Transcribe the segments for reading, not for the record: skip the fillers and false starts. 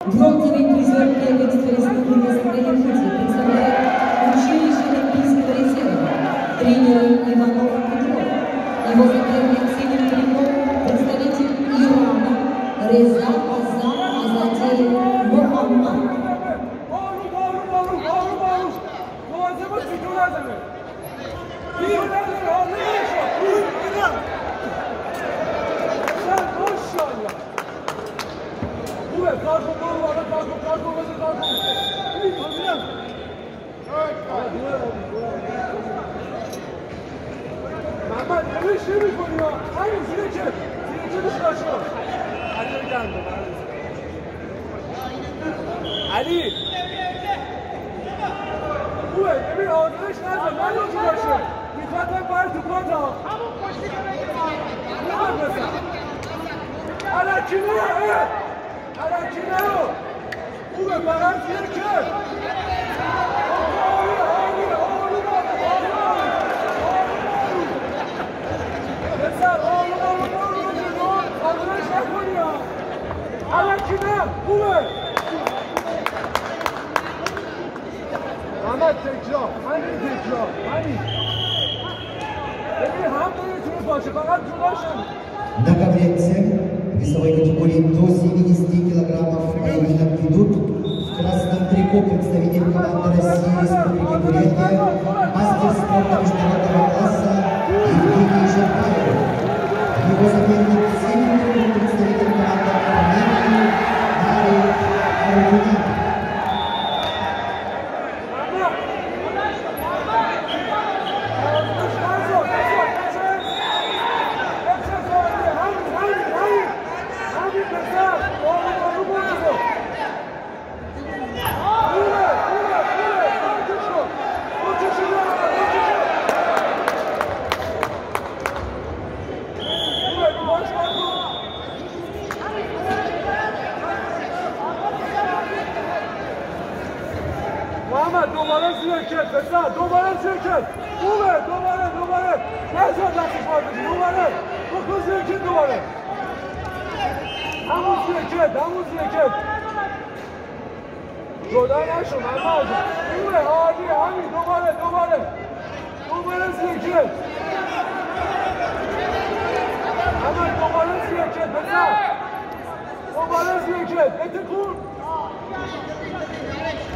Бронзовый призер первенства Республики Саха-Якутия представляет училище Олимпийского резерва, тренеры Иванов, Петров. Его соперник в синем трико — представитель Ирана Реза Азар Азади Мохаммад. آروم آروم آروم آروم آروم، مواظب باش، بیرون نزنه، بیرون نزنه، آروم باش. ماشاءالله، خوبه. کار کن، برو بالا، کار کن، کار کن، بزن، کار کن. میرم. محمد، نمیش نمی کنی ها. همین زیر که زیر که شو علی گندم. علی، خوبه. ببین، آزادش نزن، نزن جلوشه. میخواد بر تو کات ها. خوبه پسر. الکی نه، الکی نه. خوبه، فقط زیر که. آروم آروم آروم آروم آروم پسر، آروم آروم آروم جلو. آزادش نکنی ها، الکی نه. خوبه محمد. تکرار، همین، تکرار، همین. ببین، هم داره باشه، فقط جداشن. На ковре весовой категории до 70 килограммов поединок ведут в красном трико представитель команды России, Республики Бурятия, мастер спорта международного класса Евгений Жербаев. Его соперник в синем трико — представитель команды Армении Нарик Арутюнян. محمد، نزن نزن نزن. همین همین همین همین پسر. آروم آروم برو جلو. خوبه خوبه خوبه. بکش کن، بکش جلو، بکش. خوبه، باش کن. محمد، دوباره زیر کت پسر، دوباره زیر کت. خوبه، دوباره، دوباره. نزن دستش باز بشه. دوباره بکن زیر کت، دوباره همون زیر کت، همون زیر کت. جدا نشو محمد. خوبه، عالی. همین، دوباره، دوباره، دوباره زیر کت. محمد، دوباره زیر کت پسر، دوباره زیر کت. بتکون،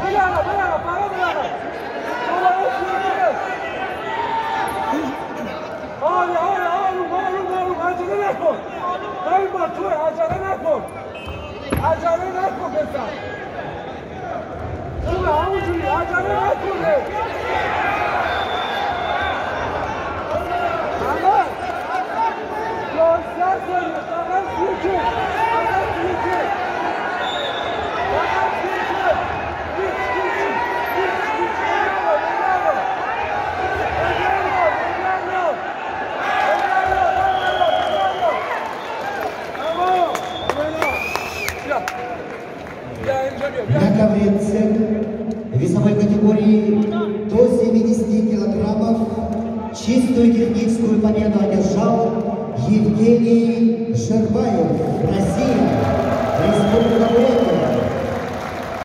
بگرد، بگرد، فقط بگرد. دوباره زیر کت. آره آره، آروم آروم آروم. عجله نکن. این با توه. عجله نکن، عجله نکن پسر. خوبه، همونجوری. عجله نکن. محمد، 11 ثانیه. فقط زیر کت، فقط زیر کت، فقط زیر کت. هیچ هیچ هیچ هیچ. نگه نگه نگه نگه نگه. تمام. بیا بیا اینجا، بیا بیا. На ковре весовой категории до 70 килограммов чистую техническую победу одержал Евгений Жербаев, Россия, Республика Бурятия.